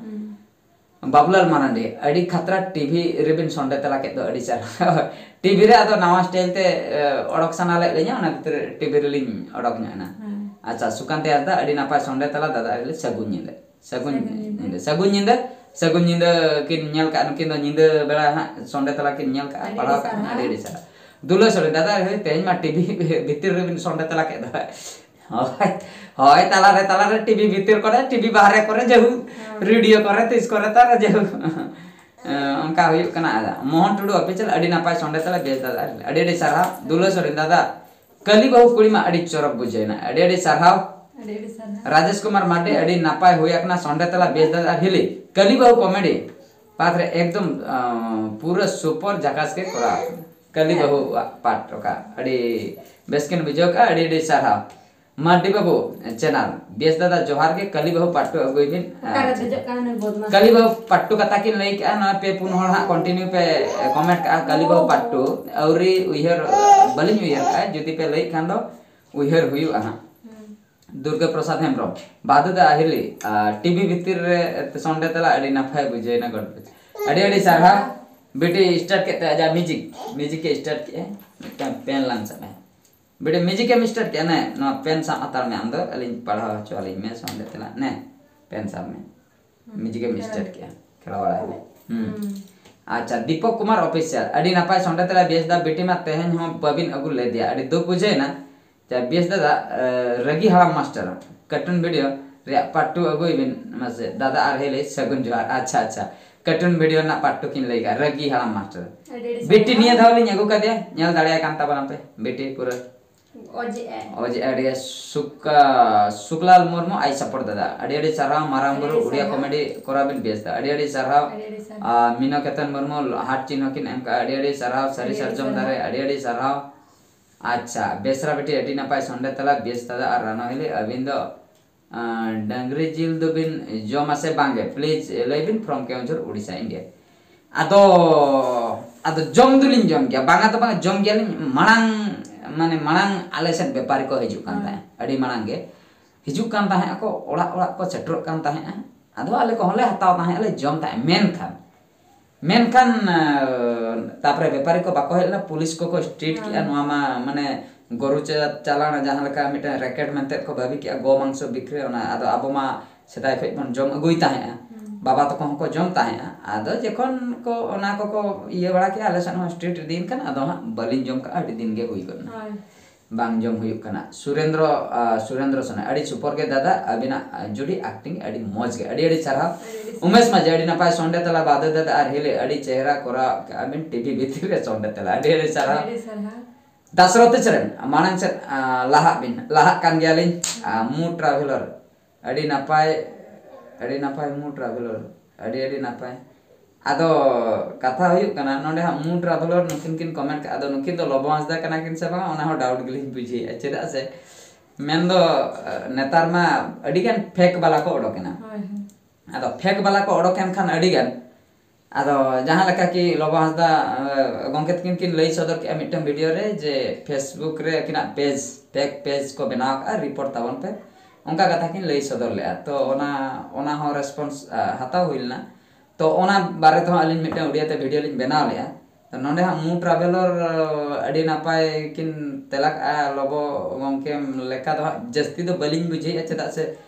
ᱵᱟᱵᱩᱞᱟᱞ ᱢᱟᱨᱟᱱᱰᱤ, ᱟᱹᱰᱤ ᱠᱷᱟᱛᱨᱟ ᱴᱤᱵᱷᱤ ᱨᱮᱵᱤᱱ ᱥᱚᱸᱰᱮ ᱛᱟᱞᱟ ᱠᱮᱫ ᱫᱚ, ᱟᱹᱰᱤ ᱥᱟᱨᱦᱟᱣ᱾ ᱴᱤᱵᱷᱤ ᱨᱮ ᱟᱫᱚ ᱱᱟᱣᱟ ᱥᱴᱟᱭᱤᱞ ᱛᱮ ᱮ, ᱚᱰᱚᱠ ᱥᱟᱱᱟ ᱞᱮᱫ ᱞᱤᱧᱟ, ᱚᱱᱟ ᱠᱷᱟᱹᱛᱤᱨ ᱴᱤᱵᱷᱤ ᱨᱮᱞᱤᱧ ᱚᱰᱚᱠ ᱧᱚᱜ ᱮᱱᱟ᱾ ᱟᱪᱪᱷᱟ, ᱥᱩᱠᱟᱱᱛᱤ ᱦᱟᱸᱥᱫᱟ, ᱟᱹᱰᱤ ᱱᱟᱯᱟᱭ ᱥᱚᱸᱰᱮ ᱛᱟᱞᱟ ᱫᱟᱫᱟ, ᱟᱹᱰᱤ ᱥᱟᱹᱜᱩᱱ ᱧᱤᱫᱟᱹ᱾ ᱥᱟᱹᱜᱩᱱ ᱧᱤᱫᱟᱹ᱾ ᱥᱟᱹᱜᱩᱱ ᱧᱤᱫᱟᱹ, ᱥᱟᱹᱜᱩᱱ ᱧᱤᱫᱟᱹ ᱠᱤᱱ ᱧᱮᱞ ᱠᱟᱜᱼᱟ ᱱᱩᱠᱤᱱ ᱫᱚ, ᱧᱤᱫᱟᱹ ᱵᱮᱲᱟ ᱦᱟᱸᱜ ᱥᱚᱸᱰᱮ ᱛᱟᱞᱟ ᱠᱤᱱ ᱧᱮᱞ ᱠᱟᱜᱼᱟ, ᱯᱟᱲᱦᱟᱣ ᱠᱟᱜᱼᱟ, ᱟᱹᱰᱤ ᱟᱹᱰᱤ ᱥᱟᱨᱦᱟᱣ᱾ ᱫᱩᱞᱟᱹᱲ ᱥᱚᱸᱰᱮ ᱫᱟᱫᱟ, ᱦᱳᱭ, ᱛᱮᱦᱮᱧ ᱢᱟ ᱴᱤᱵᱷᱤ ᱵᱷᱤᱛᱤᱨ ᱨᱮᱵᱤᱱ ᱥᱚᱸᱰᱮ ᱛᱟᱞᱟ ᱠᱮᱫ ᱫᱚ᱾ ᱦᱳᱭ, ᱦᱳᱭ, ᱛᱟᱞᱟᱨᱮ, ᱛᱟᱞᱟᱨᱮ ᱴᱤᱵᱷᱤ ᱵᱷᱤᱛᱤᱨ ᱠᱚᱨᱮ, ᱴᱤᱵᱷᱤ ᱵᱟᱦᱨᱮ ᱠᱚᱨᱮ, ᱡᱟᱭᱦᱳᱠ, ᱨᱮᱰᱤᱭᱳ ᱠᱚᱨᱮ, ᱛᱤᱥ ᱠᱚᱨᱮ, ᱛᱟᱨ ᱡᱟᱭᱦᱳᱠ᱾ ᱮ, ᱚᱱᱠᱟ ᱦᱩᱭᱩᱜ ᱠᱟᱱᱟ᱾ ᱟᱫᱚ ᱢᱳᱦᱚᱱ ᱴᱩᱰᱩ ᱚᱯᱷᱤᱥᱤᱭᱟᱞ, ᱟᱹᱰᱤ ᱱᱟᱯᱟᱭ ᱥᱚᱸᱰᱮ ᱛᱟᱞᱟ, ᱵᱮᱥ ᱫᱟᱫᱟ, ᱟᱹᱰᱤ ᱟᱹᱰᱤ ᱥᱟᱨᱦᱟᱣ᱾ ᱫᱩᱞᱟᱹᱲ ᱥᱚᱨᱮᱱ ᱫᱟᱫᱟ, ᱠᱟᱹᱞᱤ ᱵᱟᱹᱦᱩ ᱠᱩᱲᱤ ᱢᱟ ᱟᱹᱰᱤ ᱪᱚᱨᱚᱠ ᱵᱩᱡᱷᱟᱹᱣ ᱮᱱᱟ, ᱟᱹᱰᱤ ᱟᱹᱰᱤ ᱥᱟᱨᱦᱟᱣ᱾ ᱟᱹᱰᱤ ᱟᱹᱰᱤ ᱥᱟᱨᱦᱟᱣ᱾ ᱨᱟᱡᱮᱥ ᱠᱩᱢᱟᱨ ᱢᱟᱨᱰᱤ, ᱟᱹᱰᱤ ᱱᱟᱯᱟᱭ ᱦᱩᱭ ᱟᱠᱟᱱᱟ ᱥᱚᱸᱰᱮ ᱛᱟᱞᱟ, ᱵᱮᱥ ᱫᱟᱫᱟ ᱟᱨ ᱦᱤᱞᱤ᱾ ᱠᱟᱹᱞᱤ ᱵᱟᱹᱦᱩ ᱠᱚᱢᱮᱰᱤ ᱯᱟᱛ ᱨᱮ ᱮᱠᱫᱚᱢ, ᱟᱸ, ᱯᱩᱨᱟᱹ ᱥᱩᱯᱚᱨ ᱡᱟᱠᱟᱥ ᱜᱮ ᱠᱚᱨᱟᱣ ᱟᱠᱟᱱᱟ᱾ ᱠᱟᱹᱞᱤ ᱦᱮᱸ᱾ ᱵᱟᱹᱦᱩ ᱟᱜ ᱯᱟᱴ ᱚᱠᱟ ᱟᱹᱰᱤ ᱵᱮᱥ ᱠᱤᱱ ᱵᱩᱡᱷᱟᱹᱣ ᱠᱟᱜᱼᱟ, ᱟᱹᱰᱤ ᱟᱹᱰᱤ ᱥᱟᱨᱦᱟᱣ᱾ ᱢᱟᱨᱰᱤ ᱵᱟᱹᱵᱩ ᱪᱮᱱᱟᱞ, ᱵᱮᱥ ᱫᱟᱫᱟ ᱡᱚᱦᱟᱨ ᱜᱮ, ᱠᱟᱹᱞᱤ ᱵᱟᱹᱦᱩ ᱯᱟᱴ ᱴᱩ ᱟᱹᱜᱩᱭ ᱵᱤᱱ᱾ ᱚᱠᱟᱨᱮ ᱟᱪᱪᱷᱟ᱾ ᱫᱮᱡᱚᱜ ᱠᱟᱱᱟ ᱱᱩᱭ ᱵᱚᱫᱢᱟᱥ? ᱠᱟᱹᱞᱤ ᱵᱟᱹᱦᱩ ᱯᱟᱴ ᱴᱩ ᱠᱟᱛᱷᱟ ᱠᱤᱱ ᱞᱟᱹᱭ ᱠᱮᱜᱼᱟ, ᱱᱚᱣᱟ ᱯᱮ ᱯᱩᱱ ᱦᱚᱲ ᱦᱟᱸᱜ ᱠᱚᱱᱴᱤᱱᱤᱭᱩ ᱯᱮ ᱠᱚᱢᱮᱱᱴ ᱠᱟᱜᱼᱟ, ᱠᱟᱹᱞᱤ ᱵᱟᱹᱦᱩ ᱯᱟᱴ ᱴᱩ᱾ ᱟᱹᱣᱨᱤ ᱩᱭᱦᱟᱹᱨ, ᱵᱟᱹᱞᱤᱧ ᱩᱭᱦᱟᱹᱨ ᱠᱟᱜᱼᱟ, ᱡᱩᱫᱤ ᱯᱮ ᱞᱟᱹᱭᱮᱫ ᱠᱷᱟᱱ ᱫᱚ ᱩᱭᱦᱟᱹᱨ ᱦᱩᱭᱩᱜᱼᱟ ᱦᱟᱸᱜ᱾ ᱦᱩᱸ᱾ ᱫᱩᱨᱜᱟ ᱯᱨᱚᱥᱟᱫᱽ ᱦᱮᱢᱵᱨᱚᱢ, ᱵᱟᱫᱩᱫᱟ ᱟᱦᱤᱞᱤ, ᱟᱨ ᱴᱤᱵᱷᱤ ᱵᱷᱤᱛᱤᱨ ᱨᱮ ᱥᱚᱸᱰᱮ ᱛᱟᱞᱟ ᱟᱹᱰᱤ ᱱᱟᱯᱟᱭ ᱵᱩᱡᱷᱟᱹᱣ ᱮᱱᱟ, ᱜᱚᱰ ᱵᱩᱡᱽ᱾ ᱟᱹᱰᱤ ᱟᱹᱰᱤ ᱥᱟᱨᱦᱟᱣ᱾ ᱵᱤᱴᱤ ᱥᱴᱟᱨᱴ ᱠᱮᱫ ᱛᱟᱭᱟ ᱟᱡᱟᱜ ᱢᱤᱣᱡᱤᱠ, ᱢᱤᱣᱡᱤᱠ ᱮ ᱥᱴᱟᱨᱴ ᱠᱮᱫᱼᱟ, ᱢᱤᱫᱴᱟᱝ ᱯᱮᱱ ᱞᱟᱝ ᱥᱟᱵ ᱢᱮ᱾ ᱵᱤᱴᱤ ᱢᱤᱣᱡᱤᱠ ᱮᱢ ᱥᱴᱟᱨᱴ ᱠᱮᱫᱼᱟ, ᱱᱮ, ᱱᱚᱣᱟ ᱯᱮᱱ ᱥᱟᱵ ᱦᱟᱛᱟᱲ ᱢᱮ ᱟᱢ ᱫᱚ, ᱟᱹᱞᱤᱧ ᱯᱟᱲᱦᱟᱣ ᱦᱚᱪᱚ ᱟᱹᱞᱤᱧ ᱢᱮ ᱥᱚᱸᱰᱮ ᱛᱟᱞᱟ, ᱱᱮ, ᱯᱮᱱ ᱥᱟᱵ ᱢᱮ᱾ ᱢᱤᱣᱡᱤᱠ ᱮᱢ ᱥᱴᱟᱨᱴ ᱠᱮᱫᱼᱟ, ᱠᱷᱮᱲᱟ ᱵᱟᱲᱟᱭ ᱢᱮ᱾ ᱦᱩᱸ᱾ ᱦᱩᱸ᱾ ᱟᱪᱪᱷᱟ, ᱫᱤᱯᱚᱠ ᱠᱩᱢᱟᱨ ᱚᱯᱷᱤᱥᱤᱭᱟᱞ, ᱟᱹᱰᱤ ᱱᱟᱯᱟᱭ ᱥᱚᱸᱰᱮ ᱛᱟᱞᱟ ᱵᱮᱥ ᱫᱟ, ᱵᱤᱴᱤ ᱢᱟ ᱛᱮᱦᱮᱧ ᱦᱚᱸ ᱵᱟᱹᱵᱤᱱ ᱟᱹᱜᱩ ᱞᱮᱫᱮᱭᱟ, ᱟᱹᱰᱤ ᱫᱩᱠ ᱵᱩᱡᱷᱟᱹᱣ ᱮᱱᱟ᱾ ᱟᱪᱪᱷᱟ, ᱵᱮᱥ ᱫᱟᱫᱟ, ᱮ, ᱨᱟᱹᱜᱤ ᱦᱟᱲᱟᱢ ᱢᱟᱥᱴᱟᱨ, cartoon video ᱨᱮᱭᱟᱜ part two ᱟᱹᱜᱩᱭ ᱵᱤᱱ ᱢᱟᱥᱮ᱾ ᱫᱟᱫᱟ ᱟᱨ ᱦᱤᱞᱤ ᱥᱟᱹᱜᱩᱱ ᱡᱚᱦᱟᱨ᱾ ᱟᱪᱪᱷᱟ, ᱟᱪᱪᱷᱟ, cartoon video ᱨᱮᱱᱟᱜ part two ᱠᱤᱱ ᱞᱟᱹᱭ ᱠᱟᱜᱼᱟ, ᱨᱟᱹᱜᱤ ᱦᱟᱲᱟᱢ ᱢᱟᱥᱴᱟᱨ᱾ ᱟᱹᱰᱤ ᱟᱹᱰᱤ ᱵᱤᱴᱤ ᱥᱟᱨᱦᱟᱣ᱾ ᱱᱤᱭᱟᱹ ᱫᱷᱟᱣ ᱞᱤᱧ ᱟᱹᱜᱩ ᱠᱟᱫᱮᱭᱟ, ᱧᱮᱞ ᱫᱟᱲᱮᱭᱟᱭ ᱠᱟᱱ ᱛᱟᱵᱚᱱᱟ ᱯᱮ ᱵᱤᱴᱤ ᱯᱩᱨᱟᱹ᱾ ᱚᱡᱮ ᱮ᱾ ᱚᱡᱮ ᱟᱹᱰᱤ ᱥᱩᱠ-, ᱥᱩᱠᱞᱟᱞ ᱢᱩᱨᱢᱩ, ᱟᱭ support ᱫᱟᱫᱟ, ᱟᱹᱰᱤ ᱟᱹᱰᱤ ᱥᱟᱨᱦᱟᱣ᱾ ᱢᱟᱨᱟᱝ ᱟᱹᱰᱤ ᱵᱩᱨᱩ ᱟᱹᱰᱤ ᱩᱲᱤᱭᱟ ᱥᱟᱨᱦᱟᱣ᱾ Comedy ᱠᱚᱨᱟᱣ ᱵᱤᱱ ᱵᱮᱥ ᱫᱟ, ᱟᱹᱰᱤ ᱟᱹᱰᱤ ᱥᱟᱨᱦᱟᱣ᱾ ᱟᱹᱰᱤ ᱟᱹᱰᱤ ᱥᱟᱨᱦᱟᱣ᱾ ᱟᱨ ᱢᱤᱱᱚ ᱠᱮᱛᱚᱱ ᱢᱩᱨᱢᱩ heart ᱪᱤᱱᱦᱚ ᱠᱤᱱ ᱮᱢ ᱠᱟᱜᱼᱟ, ᱟᱹᱰᱤ ᱟᱹᱰᱤ ᱥᱟᱨᱦᱟᱣ᱾ ᱥᱟᱹᱨᱤ ᱟᱹᱰᱤ ᱟᱹᱰᱤ ᱥᱟᱨᱡᱚᱢ ᱥᱟᱨᱦᱟᱣ᱾ ᱫᱟᱨᱮ, ᱟᱹᱰᱤ ᱟᱹᱰᱤ ᱥᱟᱨᱦᱟᱣ᱾ ᱟᱪᱪᱷᱟ, ᱵᱮᱥᱨᱟ ᱵᱤᱴᱤ, ᱟᱹᱰᱤ ᱱᱟᱯᱟᱭ ᱥᱚᱱᱰᱮ ᱛᱟᱞᱟ, ᱵᱮᱥ ᱫᱟᱫᱟ ᱟᱨ ᱨᱟᱱᱚ ᱦᱤᱞᱤ, ᱟᱹᱵᱤᱱ ᱫᱚ, ᱟᱸ, ᱰᱟᱹᱝᱨᱤ ᱡᱤᱞ ᱫᱚᱵᱤᱱ ᱡᱚᱢᱟ ᱥᱮ ᱵᱟᱝᱜᱮ? Please ᱞᱟᱹᱭ ᱵᱤᱱ, from ᱠᱮᱣᱚᱱᱡᱷᱚᱨ, ᱩᱲᱤᱥᱥᱟ, ᱤᱱᱰᱤᱭᱟ᱾ ᱟᱫᱚ, ᱟᱫᱚ ᱡᱚᱢ ᱫᱚᱞᱤᱧ ᱡᱚᱢ ᱜᱮᱭᱟ, ᱵᱟᱝᱟ ᱫᱚ ᱵᱟᱝᱟ, ᱡᱚᱢ ᱜᱮᱭᱟᱞᱤᱧ᱾ ᱢᱟᱲᱟᱝ, ᱢᱟᱱᱮ ᱢᱟᱲᱟᱝ ᱟᱞᱮ ᱥᱮᱫ ᱵᱮᱯᱟᱨᱤ ᱠᱚ ᱦᱤᱡᱩᱜ ᱠᱟᱱ ᱦᱮᱸ᱾ ᱛᱟᱦᱮᱸᱫ, ᱟᱹᱰᱤ ᱢᱟᱲᱟᱝ ᱜᱮ ᱦᱤᱡᱩᱜ ᱠᱟᱱ ᱛᱟᱦᱮᱸᱫ ᱟᱠᱚ, ᱚᱲᱟᱜ ᱚᱲᱟᱜ ᱠᱚ ᱥᱮᱴᱮᱨᱚᱜ ᱠᱟᱱ ᱛᱟᱦᱮᱸᱫᱼᱟ᱾ ᱟᱫᱚ ᱟᱞᱮ ᱠᱚᱦᱚᱸ ᱞᱮ ᱦᱟᱛᱟᱣ ᱛᱟᱦᱮᱸᱫ, ᱞᱮ ᱡᱚᱢ ᱛᱟᱦᱮᱸᱫ᱾ ᱢᱮᱱᱠᱷᱟᱱ, ᱢᱮᱱᱠᱷᱟᱱ, ᱟᱸ, ᱛᱟᱯᱚᱨᱮ ᱵᱮᱯᱟᱨᱤ ᱠᱚ ᱵᱟᱠᱚ ᱦᱮᱡ ᱞᱮᱱᱟ, ᱯᱩᱞᱤᱥ ᱠᱚᱠᱚ strict ᱠᱮᱜᱼᱟ᱾ ᱦᱮᱸ᱾ ᱱᱚᱣᱟ ᱢᱟ, ᱢᱟᱱᱮ, ᱜᱚᱨᱩ ᱪᱟ-, ᱪᱟᱞᱟᱱ ᱡᱟᱦᱟᱸ ᱞᱮᱠᱟ ᱢᱤᱫᱴᱮᱱ racket ᱢᱮᱱᱛᱮ ᱠᱚ ᱵᱷᱟᱹᱵᱤ ᱠᱮᱜᱼᱟ, ᱜᱳ ᱢᱟᱝᱥᱚ ᱵᱤᱠᱨᱮ, ᱚᱱᱟ᱾ ᱟᱫᱚ ᱟᱵᱚ ᱢᱟ ᱥᱮᱫᱟᱭ ᱠᱷᱚᱡ ᱵᱚᱱ ᱡᱚᱢ ᱟᱹᱜᱩᱭ ᱛᱟᱦᱮᱸᱜᱼᱟ, ᱦᱩᱸ᱾ ᱵᱟᱵᱟ ᱛᱟᱠᱚ ᱦᱚᱸᱠᱚ ᱡᱚᱢ ᱛᱟᱦᱮᱸᱜᱼᱟ᱾ ᱟᱫᱚ ᱡᱚᱠᱷᱚᱱ ᱠᱚ ᱚᱱᱟ ᱠᱚᱠᱚ ᱤᱭᱟᱹ ᱵᱟᱲᱟ ᱠᱮᱜᱼᱟ, ᱟᱞᱮ ᱥᱮᱫ ᱦᱚᱸ strict ᱤᱫᱤᱭᱮᱱ ᱠᱷᱟᱱ, ᱟᱫᱚ ᱦᱟᱸᱜ ᱵᱟᱹᱞᱤᱧ ᱡᱚᱢ ᱠᱟᱜᱼᱟ, ᱟᱹᱰᱤ ᱫᱤᱱ ᱜᱮ ᱦᱩᱭ ᱜᱚᱫ ᱮᱱᱟ᱾ ᱦᱳᱭ᱾ ᱵᱟᱝ ᱡᱚᱢ ᱦᱩᱭᱩᱜ ᱠᱟᱱᱟ᱾ ᱥᱩᱨᱮᱱᱫᱨᱚ, ᱟᱸ, ᱥᱩᱨᱮᱱᱫᱨᱚ ᱥᱚᱨᱮᱱ, ᱟᱹᱰᱤ super ᱜᱮ ᱫᱟᱫᱟ, ᱟᱹᱵᱤᱱᱟᱜ, ᱟᱸ, ᱡᱩᱰᱤ acting ᱟᱹᱰᱤ ᱢᱚᱡᱽ ᱜᱮ, ᱟᱹᱰᱤ ᱟᱹᱰᱤ ᱥᱟᱨᱦᱟᱣ᱾ ᱟᱹᱰᱤ ᱟᱹᱰᱤ ᱥᱟᱨᱦᱟᱣ᱾ ᱩᱢᱮᱥ ᱢᱟᱹᱡᱷᱤ, ᱟᱹᱰᱤ ᱱᱟᱯᱟᱭ ᱥᱚᱱᱰᱮ ᱛᱟᱞᱟ ᱵᱟᱫᱮ ᱫᱟᱫᱟ ᱟᱨ ᱦᱤᱞᱤ, ᱟᱹᱰᱤ ᱪᱮᱦᱨᱟ ᱠᱚᱨᱟᱣ ᱠᱟᱜᱼᱟ ᱵᱤᱱ TV ᱵᱷᱤᱛᱤᱨ ᱨᱮ ᱥᱚᱱᱰᱮ ᱛᱟᱞᱟ, ᱟᱹᱰᱤ ᱟᱹᱰᱤ ᱥᱟᱨᱦᱟᱣ᱾ ᱟᱹᱰᱤ ᱥᱟᱨᱦᱟᱣ᱾ ᱫᱟᱥᱨᱚᱛᱷᱤ ᱥᱚᱨᱮᱱ, ᱢᱟᱲᱟᱝ ᱥᱮᱫ, ᱟᱸ, ᱞᱟᱦᱟᱜ ᱵᱤᱱ, ᱞᱟᱦᱟᱜ ᱠᱟᱱ ᱜᱮᱭᱟᱞᱤᱧ᱾ ᱟᱸ, ᱢᱩ traveller, ᱟᱹᱰᱤ ᱱᱟᱯᱟᱭ, ᱟᱹᱰᱤ ᱱᱟᱯᱟᱭ ᱢᱩ traveller, ᱟᱹᱰᱤ ᱟᱹᱰᱤ ᱱᱟᱯᱟᱭ᱾ ᱟᱫᱚ ᱠᱟᱛᱷᱟ ᱦᱩᱭᱩᱜ ᱠᱟᱱᱟ, ᱱᱚᱰᱮ ᱦᱟᱸᱜ ᱢᱩ traveller ᱱᱩᱠᱤᱱ ᱠᱤᱱ comment ᱠᱟᱜᱼᱟ, ᱟᱫᱚ ᱱᱩᱠᱤᱱ ᱫᱚ ᱞᱚᱵᱚ ᱦᱟᱸᱥᱫᱟ ᱠᱟᱱᱟ ᱠᱤᱱ ᱥᱮ ᱵᱟᱝ, ᱚᱱᱟ ᱦᱚᱸ doubt ᱜᱮᱞᱤᱧ ᱵᱩᱡᱷᱟᱹᱣᱮᱫᱼᱟ᱾ ᱪᱮᱫᱟᱜ ᱥᱮ ᱢᱮᱱᱫᱚ, ᱟᱸ, ᱱᱮᱛᱟᱨ ᱢᱟ ᱟᱹᱰᱤᱜᱟᱱ fake ᱵᱟᱞᱟ ᱠᱚ ᱚᱰᱚᱠᱮᱱᱟ᱾ ᱦᱳᱭ, ᱦᱳᱭ᱾ ᱟᱫᱚ fake ᱵᱟᱞᱟ ᱠᱚ ᱚᱰᱚᱠᱮᱱ ᱠᱷᱟᱱ ᱟᱹᱰᱤᱜᱟᱱ, ᱟᱫᱚ ᱡᱟᱦᱟᱸ ᱞᱮᱠᱟ ᱠᱤ ᱞᱚᱵᱚ ᱦᱟᱸᱥᱫᱟ, ᱟᱸ, ᱜᱚᱢᱠᱮ ᱛᱟᱹᱠᱤᱱ ᱠᱤᱱ ᱞᱟᱹᱭ ᱥᱚᱫᱚᱨ ᱠᱮᱜᱼᱟ ᱢᱤᱫᱴᱟᱝ video ᱨᱮ, ᱡᱮ Facebook ᱨᱮ ᱟᱹᱠᱤᱱᱟᱜ page, fake page ᱠᱚ ᱵᱮᱱᱟᱣ ᱠᱟᱜᱼᱟ, report ᱛᱟᱵᱚᱱ ᱯᱮ, ᱚᱱᱠᱟ ᱠᱟᱛᱷᱟ ᱠᱤᱱ ᱞᱟᱹᱭ ᱥᱚᱫᱚᱨ ᱞᱮᱜᱼᱟ᱾ ᱛᱚ ᱚᱱᱟ, ᱚᱱᱟ ᱦᱚᱸ response, ᱟᱸ, ᱦᱟᱛᱟᱣ ᱦᱩᱭ ᱞᱮᱱᱟ᱾ ᱛᱚ ᱚᱱᱟ ᱵᱟᱨᱮ ᱛᱮᱦᱚᱸ ᱟᱹᱞᱤᱧ ᱢᱤᱫᱴᱟᱝ ᱩᱲᱤᱭᱟ ᱛᱮ video ᱞᱤᱧ ᱵᱮᱱᱟᱣ ᱞᱮᱜᱼᱟ᱾ ᱛᱚ ᱱᱚᱰᱮ ᱦᱟᱸᱜ ᱢᱩ traveller ᱟᱹᱰᱤ ᱱᱟᱯᱟᱭ ᱠᱤᱱ ᱛᱮᱞᱟ ᱠᱟᱜᱼᱟ, ᱞᱚᱵᱚ ᱜᱚᱢᱠᱮ ᱞᱮᱠᱟ ᱫᱚ ᱦᱟᱸᱜ ᱡᱟᱹᱥᱛᱤ ᱫᱚ ᱵᱟᱹᱞᱤᱧ ᱵᱩᱡᱷᱟᱹᱣᱮᱫᱼᱟ, ᱪᱮᱫᱟᱜ ᱥᱮ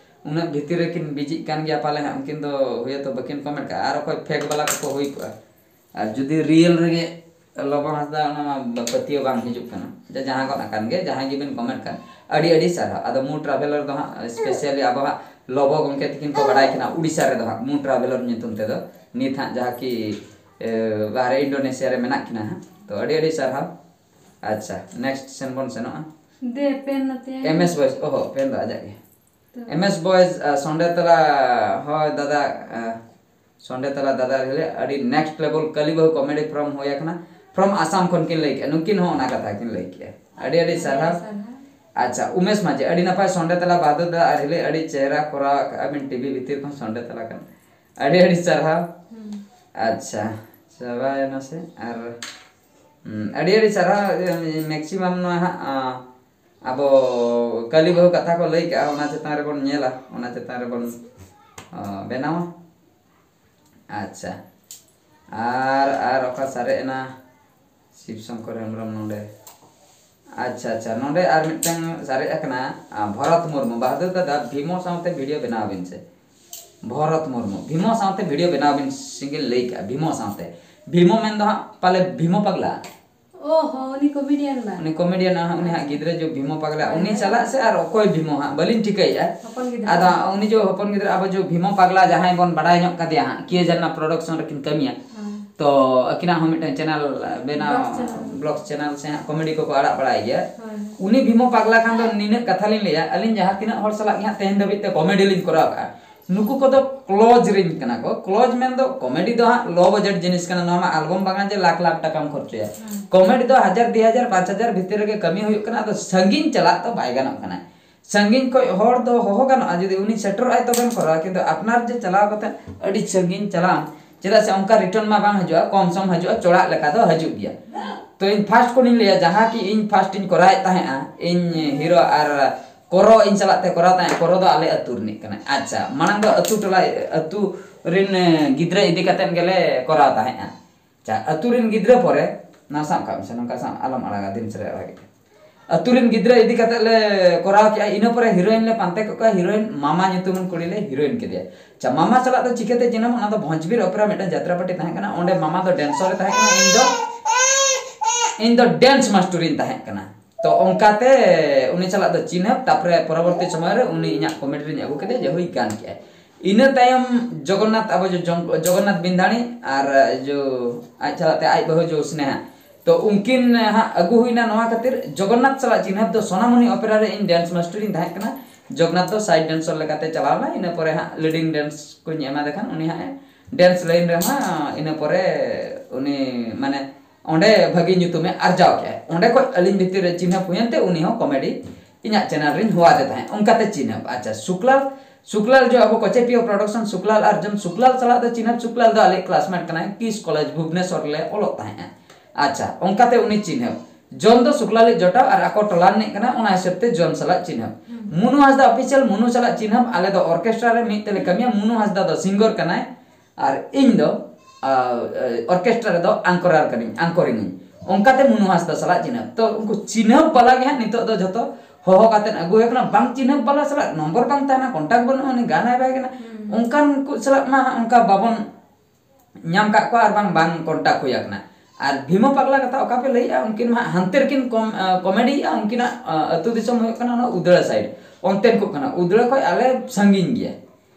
ᱩᱱᱟᱹᱜ ᱵᱷᱤᱛᱤᱨ ᱨᱮᱠᱤᱱ busy-ᱜ ᱠᱟᱱ ᱜᱮᱭᱟ ᱯᱟᱞᱮ ᱦᱟᱸᱜ, ᱩᱱᱠᱤᱱ ᱫᱚ ᱦᱳᱭᱛᱳ ᱵᱟᱹᱠᱤᱱ comment ᱠᱟᱜᱼᱟ, ᱟᱨ ᱚᱠᱚᱭ fake ᱵᱟᱞᱟ ᱠᱚᱠᱚ ᱦᱩᱭ ᱠᱚᱜᱼᱟ᱾ ᱟᱨ ᱡᱩᱫᱤ real ᱨᱮᱜᱮ ᱞᱚᱵᱚ ᱦᱟᱸᱥᱫᱟ, ᱚᱱᱟ ᱢᱟ ᱯᱟᱹᱛᱭᱟᱹᱣ ᱵᱟᱝ ᱦᱤᱡᱩᱜ ᱠᱟᱱᱟ᱾ ᱡᱟ-, ᱡᱟᱦᱟᱸ ᱜᱚᱫ ᱟᱠᱟᱱ ᱜᱮ, ᱡᱟᱦᱟᱸᱭ ᱜᱮᱵᱤᱱ comment ᱠᱟᱱ, ᱟᱹᱰᱤ ᱟᱹᱰᱤ ᱥᱟᱨᱦᱟᱣ᱾ ᱟᱫᱚ ᱢᱩ ᱴᱨᱟᱵᱷᱮᱞᱟᱨ ᱫᱚ ᱦᱟᱸᱜ specially ᱟᱵᱚ ᱦᱟᱸᱜ ᱞᱚᱵᱚ ᱜᱚᱢᱠᱮ ᱛᱤᱠᱤᱱ ᱠᱚ ᱵᱟᱰᱟᱭ ᱠᱟᱱᱟ, ᱩᱲᱤᱥᱥᱟ ᱨᱮᱫᱚ ᱦᱟᱸᱜ ᱢᱩ ᱴᱨᱟᱵᱷᱮᱞᱟᱨ ᱧᱩᱛᱩᱢ ᱛᱮᱫᱚ ᱱᱤᱛ ᱦᱟᱸᱜ ᱡᱟᱦᱟᱸ ᱠᱤ, ᱮ, ᱵᱟᱦᱨᱮ ᱤᱱᱰᱳᱱᱮᱥᱤᱭᱟ ᱨᱮ ᱢᱮᱱᱟᱜ ᱠᱤᱱᱟ ᱦᱟᱸᱜ᱾ ᱛᱚ ᱟᱹᱰᱤ ᱟᱹᱰᱤ ᱥᱟᱨᱦᱟᱣ᱾ ᱟᱪᱪᱷᱟ, next ᱥᱮᱱ ᱵᱚᱱ ᱥᱮᱱᱚᱜᱼᱟ᱾ ᱫᱮ ᱯᱮᱱ ᱱᱚᱛᱮ᱾ ᱮᱢ ᱮᱥ ᱵᱚᱭᱮᱥ, ᱚᱦᱚ, ᱯᱮᱱ ᱫᱚ ᱟᱡᱟᱜ ᱜᱮ᱾ ᱛᱚ᱾ ᱮᱢ ᱮᱥ ᱵᱚᱭᱮᱥ, ᱟ, ᱥᱚᱸᱰᱮ ᱛᱟᱞᱟ, ᱦᱳᱭ ᱫᱟᱫᱟ, ᱟ, ᱥᱚᱸᱰᱮ ᱛᱟᱞᱟ ᱫᱟᱫᱟ ᱦᱤᱞᱮ, ᱟᱹᱰᱤ next level ᱠᱟᱹᱞᱤ ᱵᱟᱹᱦᱩ comedy from ᱦᱩᱭ ᱟᱠᱟᱱᱟ, from ᱟᱥᱟᱢ ᱠᱷᱚᱱ ᱠᱤᱱ ᱞᱟᱹᱭ ᱠᱮᱜᱼᱟ, ᱱᱩᱠᱤᱱ ᱦᱚᱸ ᱚᱱᱟ ᱠᱟᱛᱷᱟ ᱠᱤᱱ ᱞᱟᱹᱭ ᱠᱮᱜᱼᱟ᱾ ᱟᱹᱰᱤ ᱟᱹᱰᱤ ᱥᱟᱨᱦᱟᱣ᱾ ᱥᱟᱨᱦᱟᱣ᱾ ᱟᱪᱪᱷᱟ, ᱩᱢᱮᱥ ᱢᱟᱹᱡᱷᱤ, ᱟᱹᱰᱤ ᱱᱟᱯᱟᱭ ᱥᱚᱸᱰᱮ ᱛᱟᱞᱟ ᱵᱟᱦᱟᱫᱩᱨ ᱫᱟ ᱟᱨ ᱦᱤᱞᱮ, ᱟᱹᱰᱤ ᱪᱮᱦᱨᱟ ᱠᱚᱨᱟᱣ ᱠᱟᱜᱼᱟ ᱵᱤᱱ, ᱴᱤᱵᱷᱤ ᱵᱷᱤᱛᱤᱨ ᱠᱷᱚᱱ ᱥᱚᱸᱰᱮ ᱛᱟᱞᱟ ᱠᱟᱱᱟ᱾ ᱟᱹᱰᱤ ᱟᱹᱰᱤ ᱥᱟᱨᱦᱟᱣ᱾ ᱦᱩᱸ᱾ ᱟᱪᱪᱷᱟ, ᱪᱟᱵᱟᱭᱮᱱᱟ ᱥᱮ? ᱟᱨ, ᱦᱩᱸ, ᱟᱹᱰᱤ ᱟᱹᱰᱤ ᱥᱟᱨᱦᱟᱣ᱾ maximum ᱱᱚᱣᱟ ᱦᱟᱸᱜ, ᱟ, ᱟᱵᱚ ᱠᱟᱹᱞᱤ ᱵᱟᱹᱦᱩ ᱠᱟᱛᱷᱟ ᱠᱚ ᱞᱟᱹᱭ ᱠᱟᱜᱼᱟ, ᱚᱱᱟ ᱪᱮᱛᱟᱱ ᱨᱮᱵᱚᱱ ᱧᱮᱞᱟ, ᱚᱱᱟ ᱪᱮᱛᱟᱱ ᱨᱮᱵᱚᱱ, ᱟ, ᱵᱮᱱᱟᱣᱟ᱾ ᱟᱪᱪᱷᱟ, ᱟᱨ, ᱟᱨ ᱚᱠᱟ ᱥᱟᱨᱮᱡ ᱮᱱᱟ? ᱥᱤᱵ ᱥᱚᱝᱠᱚᱨ ᱦᱮᱢᱵᱨᱚᱢ ᱱᱚᱰᱮ᱾ ᱟᱪᱪᱷᱟ, ᱟᱪᱪᱷᱟ, ᱱᱚᱰᱮ ᱟᱨ ᱢᱤᱫᱴᱟᱝ ᱥᱟᱨᱮᱡ ᱟᱠᱟᱱᱟ, ᱟ, ᱵᱷᱚᱨᱚᱛ ᱢᱩᱨᱢᱩ᱾ ᱵᱟᱦᱟᱫᱩᱨ ᱫᱟᱫᱟ, ᱵᱷᱤᱢᱚ ᱥᱟᱶᱛᱮ video ᱵᱮᱱᱟᱣ ᱵᱤᱱ ᱥᱮ᱾ ᱵᱷᱚᱨᱚᱛ ᱢᱩᱨᱢᱩ, ᱵᱷᱤᱢᱚ ᱥᱟᱶᱛᱮ video ᱵᱮᱱᱟᱣ ᱵᱤᱱ, single ᱞᱟᱹᱭ ᱠᱟᱜᱼᱟ, ᱵᱷᱤᱢᱚ ᱥᱟᱶᱛᱮ᱾ ᱵᱷᱤᱢᱚ ᱢᱮᱱ ᱫᱚ ᱦᱟᱸᱜ ᱯᱟᱞᱮ ᱵᱷᱤᱢᱚ ᱯᱟᱜᱽᱞᱟ᱾ ᱚ ᱦᱚᱸ, ᱩᱱᱤ comedian ᱵᱟ? ᱩᱱᱤ comedian, ᱦᱟᱸᱜ, ᱩᱱᱤ ᱦᱟᱸᱜ ᱜᱤᱫᱽᱨᱟᱹ ᱡᱚ ᱵᱷᱤᱢᱚ ᱯᱟᱜᱽᱞᱟ, ᱦᱳᱭ, ᱩᱱᱤ ᱦᱳᱭ᱾ ᱪᱟᱞᱟᱜ ᱥᱮ ᱟᱨ ᱚᱠᱚᱭ ᱵᱷᱤᱢᱚ ᱦᱟᱸᱜ, ᱵᱟᱹᱞᱤᱧ ᱴᱷᱤᱠᱟᱹᱭᱮᱫᱼᱟ᱾ ᱦᱚᱯᱚᱱ ᱜᱤᱫᱽᱨᱟᱹ᱾ ᱟᱫᱚ ᱩᱱᱤ ᱡᱚ ᱦᱚᱯᱚᱱ ᱜᱤᱫᱽᱨᱟᱹ, ᱟᱵᱚ ᱡᱚ ᱵᱷᱤᱢᱚ ᱯᱟᱜᱽᱞᱟ ᱡᱟᱦᱟᱸᱭ ᱵᱚᱱ ᱵᱟᱰᱟᱭ ᱧᱚᱜ ᱠᱟᱫᱮᱭᱟ ᱦᱟᱸᱜ, ᱠᱤᱭᱟᱹ ᱡᱟᱱᱱᱟ production ᱨᱮᱠᱤᱱ ᱠᱟᱹᱢᱤᱭᱟ᱾ ᱦᱳᱭ᱾ ᱛᱚ ᱟᱹᱠᱤᱱᱟᱜ ᱦᱚᱸ ᱢᱤᱫᱴᱟᱝ channel ᱵᱮᱱᱟᱣ, vlogs channel᱾ Vlogs channel ᱥᱮ ᱦᱟᱸᱜ comedy ᱠᱚᱠᱚ ᱟᱲᱟᱜ ᱵᱟᱲᱟᱭ ᱜᱮᱭᱟ᱾ ᱦᱳᱭ᱾ ᱩᱱᱤ ᱵᱷᱤᱢᱚ ᱯᱟᱜᱽᱞᱟ ᱠᱷᱟᱱ ᱫᱚ ᱱᱤᱱᱟᱹᱜ ᱠᱟᱛᱷᱟ ᱞᱤᱧ ᱞᱟᱹᱭᱟ, ᱟᱹᱞᱤᱧ ᱡᱟᱦᱟᱸ ᱛᱤᱱᱟᱹᱜ ᱦᱚᱲ ᱥᱟᱞᱟᱜ ᱜᱮ ᱦᱟᱸᱜ ᱛᱮᱦᱮᱧ ᱫᱷᱟᱹᱵᱤᱡ ᱛᱮ comedy ᱞᱤᱧ ᱠᱚᱨᱟᱣ ᱠᱟᱜᱼᱟ, ᱱᱩᱠᱩ ᱠᱚᱫᱚ close ᱨᱤᱱ ᱠᱟᱱᱟ ᱠᱚ᱾ Close ᱢᱮᱱ ᱫᱚ comedy ᱫᱚ ᱦᱟᱸᱜ low budget ᱡᱤᱱᱤᱥ ᱠᱟᱱᱟ, ᱱᱚᱣᱟ ᱢᱟ album ᱵᱟᱝᱟ ᱡᱮ ᱞᱟᱠᱷ ᱞᱟᱠᱷ ᱴᱟᱠᱟᱢ ᱠᱷᱚᱨᱪᱚᱭᱟ᱾ ᱦᱩᱸ᱾ Comedy ᱫᱚ ᱦᱟᱡᱟᱨ ᱫᱩ ᱦᱟᱡᱟᱨ ᱯᱟᱸᱪ ᱦᱟᱡᱟᱨ ᱵᱷᱤᱛᱤᱨ ᱨᱮᱜᱮ ᱠᱟᱹᱢᱤ ᱦᱩᱭᱩᱜ ᱠᱟᱱᱟ, ᱟᱫᱚ ᱥᱟᱺᱜᱤᱧ ᱪᱟᱞᱟᱜ ᱫᱚ ᱵᱟᱭ ᱜᱟᱱᱚᱜ ᱠᱟᱱᱟ᱾ ᱥᱟᱺᱜᱤᱧ ᱠᱷᱚᱡ ᱦᱚᱲ ᱫᱚ ᱦᱚᱦᱚ ᱜᱟᱱᱚᱜᱼᱟ, ᱡᱩᱫᱤ ᱩᱱᱤ ᱥᱮᱴᱮᱨᱚᱜ ᱟᱭ ᱛᱚᱵᱮᱢ ᱠᱚᱨᱟᱣᱟ, ᱠᱤᱱᱛᱩ ᱟᱯᱱᱟᱨ ᱡᱮ ᱪᱟᱞᱟᱣ ᱠᱟᱛᱮ ᱟᱹᱰᱤ ᱥᱟᱺᱜᱤᱧ ᱪᱟᱞᱟᱣ, ᱪᱮᱫᱟᱜ ᱥᱮ ᱚᱱᱠᱟ return ᱢᱟ ᱵᱟᱝ ᱦᱤᱡᱩᱜᱼᱟ, ᱠᱚᱢ ᱥᱚᱢ ᱦᱤᱡᱩᱜᱼᱟ, ᱪᱚᱲᱟᱜ ᱞᱮᱠᱟ ᱫᱚ ᱦᱤᱡᱩᱜ ᱜᱮᱭᱟ᱾ ᱛᱚ ᱤᱧ first ᱠᱷᱚᱱᱤᱧ ᱞᱟᱹᱭᱟ, ᱡᱟᱦᱟᱸ ᱠᱤ ᱤᱧ first ᱤᱧ ᱠᱚᱨᱟᱣᱮᱫ ᱛᱟᱦᱮᱸᱜᱼᱟ, ᱤᱧ ᱦᱤᱨᱳ ᱟᱨ ᱠᱚᱨᱚ ᱤᱧ ᱥᱟᱞᱟᱜ ᱛᱮ ᱠᱚᱨᱟᱣ ᱛᱟᱦᱮᱸᱫ, ᱠᱚᱨᱚ ᱫᱚ ᱟᱞᱮ ᱟᱹᱛᱩ ᱨᱤᱱᱤᱡ ᱠᱟᱱᱟᱭ᱾ ᱟᱪᱪᱷᱟ, ᱢᱟᱲᱟᱝ ᱫᱚ ᱟᱹᱛᱩ ᱴᱚᱞᱟ, ᱟᱹᱛᱩ ᱨᱤᱱ, ᱮ, ᱜᱤᱫᱽᱨᱟᱹ ᱤᱫᱤ ᱠᱟᱛᱮᱫ ᱜᱮᱞᱮ ᱠᱚᱨᱟᱣ ᱛᱟᱦᱮᱸᱫᱼᱟ᱾ ᱟᱪᱪᱷᱟ, ᱟᱹᱛᱩ ᱨᱤᱱ ᱜᱤᱫᱽᱨᱟᱹ ᱯᱚᱨᱮ, ᱱᱚᱣᱟ ᱥᱟᱵ ᱠᱟᱜ ᱢᱮᱥᱮ, ᱱᱚᱝᱠᱟ ᱥᱟᱵ ᱟᱞᱚᱢ ᱟᱲᱟᱜᱟ, ᱫᱤᱱ ᱥᱟᱨᱮ ᱟᱲᱟᱜ ᱜᱮ᱾ ᱟᱹᱛᱩ ᱨᱤᱱ ᱜᱤᱫᱽᱨᱟᱹ ᱤᱫᱤ ᱠᱟᱛᱮᱫ ᱞᱮ ᱠᱚᱨᱟᱣ ᱠᱮᱜᱼᱟ, ᱤᱱᱟᱹ ᱯᱚᱨᱮ heroine ᱞᱮ ᱯᱟᱱᱛᱮ ᱠᱮᱫ ᱠᱚᱣᱟ, heroine ᱢᱟᱢᱟ ᱧᱩᱛᱩᱢᱟᱱ ᱠᱩᱲᱤ ᱞᱮ heroine ᱠᱮᱫᱮᱭᱟ᱾ ᱟᱪᱪᱷᱟ, ᱢᱟᱢᱟ ᱥᱟᱞᱟᱜ ᱫᱚ ᱪᱤᱠᱟᱹᱛᱮ ᱪᱤᱱᱦᱟᱹᱢ? ᱚᱱᱟ ᱫᱚ ᱵᱷᱚᱸᱡᱽᱵᱤᱨ ᱚᱯᱮᱨᱟ ᱢᱤᱫᱴᱟᱝ ᱡᱟᱛᱨᱟ ᱯᱟᱨᱴᱤ ᱛᱟᱦᱮᱸ ᱠᱟᱱᱟ, ᱚᱸᱰᱮ ᱢᱟᱢᱟ ᱫᱚ dancer ᱮ ᱛᱟᱦᱮᱸ ᱠᱟᱱᱟ, ᱤᱧ ᱫᱚ ᱤᱧ ᱫᱚ ᱰᱮᱱᱥ ᱢᱟᱥᱴᱚᱨ ᱤᱧ ᱛᱟᱦᱮᱸ ᱠᱟᱱᱟ᱾ ᱛᱚ ᱚᱱᱠᱟᱛᱮ ᱩᱱᱤ ᱥᱟᱞᱟᱜ ᱫᱚ ᱪᱤᱱᱦᱟᱹᱯ, ᱛᱟᱨᱯᱚᱨᱮ ᱯᱚᱨᱚᱵᱚᱨᱛᱤ ᱥᱚᱢᱚᱭ ᱨᱮ ᱩᱱᱤ ᱤᱧᱟᱹᱜ ᱠᱚᱢᱮᱰᱤ ᱨᱤᱧ ᱟᱹᱜᱩ ᱠᱮᱫᱮᱭᱟ, ᱡᱮ ᱦᱩᱭ ᱜᱟᱱ ᱠᱮᱜᱼᱟᱭ᱾ ᱤᱱᱟᱹ ᱛᱟᱭᱚᱢ ᱡᱚᱜᱚᱱᱱᱟᱛᱷ, ᱟᱵᱚ ᱡᱚ-, ᱡᱚᱝ-, ᱡᱚᱜᱚᱱᱱᱟᱛᱷ ᱵᱤᱱᱫᱷᱟᱱᱤ ᱟᱨ ᱡᱚ ᱟᱡ ᱥᱟᱞᱟᱜ ᱛᱮ ᱟᱡ ᱵᱟᱹᱦᱩ ᱡᱚ ᱥᱱᱮᱦᱟ, ᱛᱚ ᱩᱱᱠᱤᱱ ᱦᱟᱸᱜ ᱟᱹᱜᱩ ᱦᱩᱭᱱᱟ᱾ ᱱᱚᱣᱟ ᱠᱷᱟᱹᱛᱤᱨ ᱡᱚᱜᱚᱱᱱᱟᱛᱷ ᱥᱟᱞᱟᱜ ᱪᱤᱱᱦᱟᱹᱯ ᱫᱚ ᱥᱳᱱᱟᱢᱚᱱᱤ ᱚᱯᱮᱨᱟ ᱨᱮ ᱤᱧ ᱰᱮᱱᱥ ᱢᱟᱥᱴᱚᱨ ᱤᱧ ᱛᱟᱦᱮᱸ ᱠᱟᱱᱟ᱾ ᱡᱚᱜᱚᱱᱱᱟᱛᱷ ᱫᱚ ᱥᱟᱭᱤᱰ ᱰᱮᱱᱥᱚᱨ ᱞᱮᱠᱟᱛᱮ ᱪᱟᱞᱟᱣ ᱮᱱᱟ, ᱤᱱᱟᱹ ᱯᱚᱨᱮ ᱦᱟᱸᱜ ᱞᱤᱰᱤᱝ ᱰᱮᱱᱥ ᱠᱚᱧ ᱮᱢᱟᱫᱮ ᱠᱷᱟᱱ ᱩᱱᱤ ᱦᱟᱸᱜ ᱰᱮᱱᱥ ᱞᱟᱭᱤᱱ ᱨᱮᱦᱚᱸ ᱤᱱᱟᱹ ᱯᱚᱨᱮ ᱩᱱᱤ ᱢᱟᱱᱮ ᱚᱸᱰᱮ ᱵᱷᱟᱹᱜᱤ ᱧᱩᱛᱩᱢᱮ ᱟᱨᱡᱟᱣ ᱠᱮᱜᱼᱟ᱾ ᱚᱸᱰᱮ ᱠᱷᱚᱡ ᱟᱹᱞᱤᱧ ᱵᱷᱤᱛᱤᱨ ᱨᱮ ᱪᱤᱱᱦᱟᱹᱯ ᱦᱩᱭᱮᱱ ᱛᱮ ᱩᱱᱤ ᱦᱚᱸ ᱠᱚᱢᱮᱰᱤ ᱤᱧᱟᱹᱜ ᱪᱮᱱᱮᱞ ᱨᱤᱧ ᱦᱚᱦᱚ ᱟᱫᱮ ᱛᱟᱦᱮᱸᱫ, ᱚᱱᱠᱟᱛᱮ ᱪᱤᱱᱦᱟᱹᱯ᱾ ᱟᱪᱪᱷᱟ, ᱥᱩᱠᱞᱟᱞ, ᱥᱩᱠᱞᱟᱞ ᱡᱚ ᱟᱵᱚ ᱠᱚᱪᱮᱯᱤᱭᱚ ᱯᱨᱚᱰᱟᱠᱥᱚᱱ ᱥᱩᱠᱞᱟᱞ ᱟᱨ ᱡᱚᱱ ᱥᱩᱠᱞᱟᱞ ᱥᱟᱞᱟᱜ ᱫᱚ ᱪᱤᱱᱦᱟᱹᱯ, ᱥᱩᱠᱞᱟᱞ ᱫᱚ ᱟᱞᱮ ᱠᱞᱟᱥᱢᱮᱴ ᱠᱟᱱᱟᱭ, ᱠᱤᱥ ᱠᱚᱞᱮᱡᱽ ᱵᱷᱩᱵᱽᱱᱮᱥᱚᱨ ᱞᱮ ᱚᱞᱚᱜ ᱛᱟᱦᱮᱸᱫᱼᱟ᱾ ᱟᱪᱪᱷᱟ, ᱚᱱᱠᱟᱛᱮ ᱩᱱᱤ ᱪᱤᱱᱦᱟᱹᱯ᱾ ᱡᱚᱱ ᱫᱚ ᱥᱩᱠᱞᱟᱞ ᱤᱡ ᱡᱚᱴᱟᱣ ᱟᱨ ᱟᱠᱚ ᱴᱚᱞᱟ ᱨᱤᱱᱤᱡ ᱠᱟᱱᱟ, ᱚᱱᱟ ᱦᱤᱥᱟᱹᱵ ᱛᱮ ᱡᱚᱱ ᱥᱟᱞᱟᱜ ᱪᱤᱱᱦᱟᱹᱯ᱾ ᱢᱩᱱᱩ ᱦᱟᱸᱥᱫᱟ ᱚᱯᱷᱤᱥᱤᱭᱟᱞ, ᱢᱩᱱᱩ ᱥᱟᱞᱟᱜ ᱪᱤᱱᱦᱟᱹᱯ, ᱟᱞᱮ ᱫᱚ ᱚᱨᱠᱮᱥᱴᱨᱟ ᱨᱮ ᱢᱤᱫ ᱛᱮᱞᱮ ᱠᱟᱹᱢᱤᱭᱟ᱾ ᱢᱩᱱᱩ ᱦᱟᱸᱥᱫᱟ ᱫᱚ ᱥᱤᱝᱜᱚᱨ ᱠᱟᱱᱟᱭ ᱟᱨ ᱤᱧ ᱫᱚ, ᱟ, ᱟ, ᱚᱨᱠᱮᱥᱴᱨᱟ ᱨᱮᱫᱚ ᱟᱝᱠᱚᱨᱟᱨ ᱠᱟᱹᱱᱟᱹᱧ, ᱟᱝᱠᱚᱨᱤᱝ ᱟᱹᱧ᱾ ᱚᱱᱠᱟᱛᱮ ᱢᱩᱱᱩ ᱦᱟᱸᱥᱫᱟ ᱥᱟᱞᱟᱜ ᱪᱤᱱᱦᱟᱹᱯ᱾ ᱛᱚ ᱩᱱᱠᱩ ᱪᱤᱱᱦᱟᱹᱯ ᱵᱟᱞᱟ ᱜᱮ ᱦᱟᱸᱜ ᱱᱤᱛᱚᱜ ᱫᱚ ᱡᱷᱚᱛᱚ ᱦᱚᱦᱚ ᱠᱟᱛᱮᱫ ᱟᱹᱜᱩ ᱦᱩᱭ ᱠᱟᱱᱟ᱾ ᱵᱟᱝ ᱪᱤᱱᱦᱟᱹᱯ ᱵᱟᱞᱟ ᱥᱟᱞᱟᱜ ᱱᱚᱢᱵᱚᱨ ᱵᱟᱝ ᱛᱟᱦᱮᱱᱟ, ᱠᱚᱱᱴᱟᱠᱴ ᱵᱟᱹᱱᱩᱜᱼᱟ, ᱩᱱᱤ ᱜᱟᱱᱟᱭ ᱵᱟᱭ ᱜᱟᱱᱟ, ᱦᱩᱸ᱾ ᱚᱱᱠᱟᱱ ᱠᱚ ᱥᱟᱞᱟᱜ ᱢᱟ ᱚᱱᱠᱟ ᱵᱟᱵᱚᱱ ᱧᱟᱢ ᱠᱟᱜ ᱠᱚᱣᱟ ᱟᱨ ᱵᱟᱝ, ᱵᱟᱝ ᱠᱚᱱᱴᱟᱠᱴ ᱦᱩᱭ ᱟᱠᱟᱱᱟ᱾ ᱟᱨ ᱵᱷᱤᱢᱚ ᱯᱟᱜᱽᱞᱟ ᱠᱟᱛᱷᱟ ᱚᱠᱟ ᱯᱮ ᱞᱟᱹᱭᱮᱜᱼᱟ, ᱩᱱᱠᱤᱱ ᱢᱟ ᱦᱟᱱᱛᱮ ᱨᱮᱠᱤᱱ ᱠᱚᱢ-, ᱟ, ᱠᱚᱢᱮᱰᱤᱭᱮᱜᱼᱟ, ᱩᱱᱠᱤᱱᱟᱜ, ᱟ, ᱟᱹᱛᱩ ᱫᱤᱥᱚᱢ ᱦᱩᱭᱩᱜ ᱠᱟᱱᱟ ᱚᱱᱟ ᱩᱫᱽᱲᱟ ᱥᱟᱭᱤᱰ, ᱚᱱᱛᱮᱱ ᱠᱚ ᱠᱟᱱᱟ᱾ ᱩᱫᱽᱲᱟ ᱠᱷᱚᱡ ᱟᱞᱮ ᱥᱟᱺᱜᱤᱧ ᱜᱮᱭᱟ᱾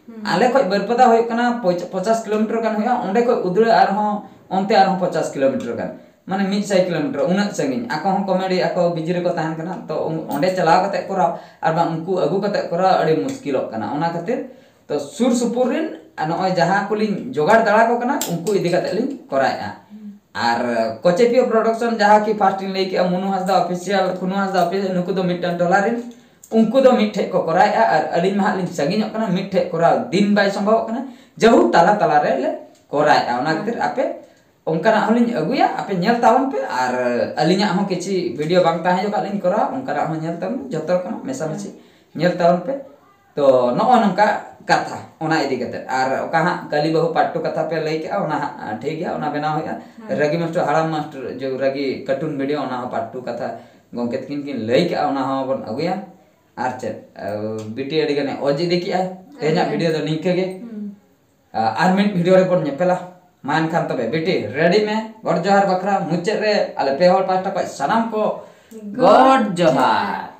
ᱦᱩᱸ᱾ ᱟᱞᱮ ᱠᱷᱚᱡ ᱵᱟᱹᱨᱯᱟᱫᱟ ᱦᱩᱭᱩᱜ ᱠᱟᱱᱟ ᱯᱚᱪ-, ᱯᱚᱪᱟᱥ ᱠᱤᱞᱳᱢᱤᱴᱟᱨ ᱜᱟᱱ ᱦᱩᱭᱩᱜᱼᱟ, ᱚᱸᱰᱮ ᱠᱷᱚᱡ ᱩᱫᱽᱲᱟ ᱟᱨᱦᱚᱸ ᱚᱱᱛᱮ ᱟᱨᱦᱚᱸ ᱯᱚᱪᱟᱥ ᱠᱤᱞᱳᱢᱤᱴᱟᱨ ᱜᱟᱱ, ᱢᱟᱱᱮ ᱢᱤᱫ ᱥᱟᱭ ᱠᱤᱞᱳᱢᱤᱴᱟᱨ, ᱩᱱᱟᱹᱜ ᱥᱟᱺᱜᱤᱧ᱾ ᱟᱠᱚ ᱦᱚᱸ ᱠᱚᱢᱮᱰᱤ, ᱟᱠᱚ ᱵᱤᱡᱤ ᱨᱮᱠᱚ ᱛᱟᱦᱮᱱ ᱠᱟᱱᱟ, ᱛᱚ ᱩᱱ-, ᱚᱸᱰᱮ ᱪᱟᱞᱟᱣ ᱠᱟᱛᱮ ᱠᱚᱨᱟᱣ ᱟᱨ ᱵᱟᱝ ᱩᱱᱠᱩ ᱟᱹᱜᱩ ᱠᱟᱛᱮ ᱠᱚᱨᱟᱣ ᱟᱹᱰᱤ ᱢᱩᱥᱠᱤᱞᱚᱜ ᱠᱟᱱᱟ᱾ ᱚᱱᱟ ᱠᱷᱟᱹᱛᱤᱨ ᱛᱚ ᱥᱩᱨ ᱥᱩᱯᱩᱨ ᱨᱮᱱ, ᱟᱨ ᱱᱚᱜᱼᱚᱭ ᱡᱟᱦᱟᱸ ᱠᱚᱞᱤᱧ ᱡᱚᱜᱟᱲ ᱫᱟᱲᱟ ᱠᱚ ᱠᱟᱱᱟ, ᱩᱱᱠᱩ ᱤᱫᱤ ᱠᱟᱛᱮ ᱞᱤᱧ ᱠᱚᱨᱟᱣᱮᱫᱼᱟ᱾ ᱟᱨ ᱠᱚᱪᱮᱯᱤᱭᱚ ᱯᱨᱚᱰᱟᱠᱥᱚᱱ, ᱡᱟᱦᱟᱸ ᱠᱤ ᱯᱷᱟᱥᱴ ᱤᱧ ᱞᱟᱹᱭ ᱠᱮᱜᱼᱟ, ᱢᱩᱱᱩ ᱦᱟᱸᱥᱫᱟ ᱚᱯᱷᱤᱥᱤᱭᱟᱞ, ᱠᱷᱩᱱᱩ ᱦᱟᱸᱥᱫᱟ ᱚᱯᱷᱤᱥᱤᱭᱟᱞ, ᱱᱩᱠᱩ ᱫᱚ ᱢᱤᱫᱴᱟᱝ ᱴᱚᱞᱟ ᱨᱮᱱ, ᱩᱱᱠᱩ ᱫᱚ ᱢᱤᱫ ᱴᱷᱮᱡ ᱠᱚ ᱠᱚᱨᱟᱣᱮᱫᱼᱟ ᱟᱨ ᱟᱹᱞᱤᱧ ᱢᱟ ᱦᱟᱸᱜ ᱞᱤᱧ ᱥᱟᱺᱜᱤᱧᱚᱜ ᱠᱟᱱᱟ, ᱢᱤᱫ ᱴᱷᱮᱡ ᱠᱚᱨᱟᱣ ᱫᱤᱱ ᱵᱟᱭ ᱥᱚᱢᱵᱷᱚᱵᱚᱜ ᱠᱟᱱᱟ, ᱡᱟᱹᱦᱩ ᱛᱟᱞᱟ ᱛᱟᱞᱟ ᱨᱮ ᱞᱮ ᱠᱚᱨᱟᱣᱮᱫᱼᱟ᱾ ᱚᱱᱟ ᱠᱷᱟᱹᱛᱤᱨ ᱟᱯᱮ ᱚᱱᱠᱟᱱᱟᱜ ᱦᱚᱸᱞᱤᱧ ᱟᱹᱜᱩᱭᱟ, ᱟᱯᱮ ᱧᱮᱞ ᱛᱟᱵᱚᱱ ᱯᱮ᱾ ᱟᱨ ᱟᱹᱞᱤᱧᱟᱜ ᱦᱚᱸ ᱠᱤᱪᱷᱤ ᱵᱷᱤᱰᱤᱭᱳ ᱵᱟᱝ ᱛᱟᱦᱮᱸ ᱡᱚᱠᱷᱟᱜ ᱞᱤᱧ ᱠᱚᱨᱟᱣᱟ, ᱚᱱᱠᱟᱱᱟᱜ ᱦᱚᱸ ᱧᱮᱞ ᱛᱟᱵᱚᱱ ᱯᱮ, ᱡᱚᱛᱚ ᱨᱚᱠᱚᱢᱟᱜ ᱢᱮᱥᱟᱢᱤᱥᱤ ᱧᱮᱞ ᱛᱟᱵᱚᱱ ᱯᱮ᱾ ᱛᱚ ᱱᱚᱜᱼᱚ ᱱᱚᱝᱠᱟ ᱠᱟᱛᱷᱟ ᱚᱱᱟ ᱤᱫᱤ ᱠᱟᱛᱮ᱾ ᱟᱨ ᱚᱠᱟ ᱦᱟᱸᱜ ᱠᱟᱹᱞᱤ ᱵᱟᱹᱦᱩ ᱯᱟᱨᱴ ᱴᱩ ᱠᱟᱛᱷᱟ ᱯᱮ ᱞᱟᱹᱭ ᱠᱮᱜᱼᱟ, ᱚᱱᱟ ᱦᱟᱸᱜ ᱴᱷᱤᱠ ᱜᱮᱭᱟ, ᱚᱱᱟ ᱵᱮᱱᱟᱣ ᱦᱩᱭᱩᱜᱼᱟ᱾ ᱦᱮᱸ᱾ ᱨᱟᱹᱜᱤ ᱢᱟᱥᱴᱟᱨ, ᱦᱟᱲᱟᱢ ᱢᱟᱥᱴᱟᱨ, ᱡᱚ ᱨᱟᱹᱜᱤ ᱠᱟᱨᱴᱩᱱ ᱵᱷᱤᱰᱤᱭᱳ, ᱚᱱᱟ ᱦᱚᱸ ᱯᱟᱨᱴ ᱴᱩ ᱠᱟᱛᱷᱟ ᱜᱚᱢᱠᱮ ᱛᱟᱹᱠᱤᱱ ᱠᱤᱱ ᱞᱟᱹᱭ ᱠᱮᱜᱼᱟ, ᱚᱱᱟ ᱦᱚᱸ ᱵᱚᱱ ᱟᱹᱜᱩᱭᱟ᱾ ᱟᱨ ᱪᱮᱫ, ᱵᱤᱴᱤ ᱟᱹᱰᱤ ᱜᱟᱱᱮ ᱚᱡᱽ ᱤᱫᱤ ᱠᱮᱜᱼᱟ᱾ ᱛᱮᱦᱮᱧᱟᱜ ᱟᱹᱰᱤ ᱜᱟᱱ᱾ ᱵᱷᱤᱰᱤᱭᱳ ᱫᱚ ᱱᱤᱝᱠᱟᱹ ᱜᱮ᱾ ᱦᱩᱸ᱾ ᱟᱨ ᱢᱤᱫ ᱵᱷᱤᱰᱤᱭᱳ ᱨᱮᱵᱚᱱ ᱧᱮᱯᱮᱞᱟ᱾ ᱢᱟ ᱮᱱᱠᱷᱟᱱ ᱛᱚᱵᱮ ᱵᱤᱴᱤ, ᱨᱮᱰᱤ ᱢᱮ ᱜᱚᱰ ᱡᱚᱦᱟᱨ ᱵᱟᱠᱷᱨᱟ᱾ ᱢᱩᱪᱟᱹᱫ ᱨᱮ ᱟᱞᱮ ᱯᱮ ᱦᱚᱲ ᱯᱟᱦᱴᱟ ᱠᱷᱚᱱ ᱥᱟᱱᱟᱢ ᱠᱚ ᱜᱚᱰ ᱡᱚᱦᱟᱨ᱾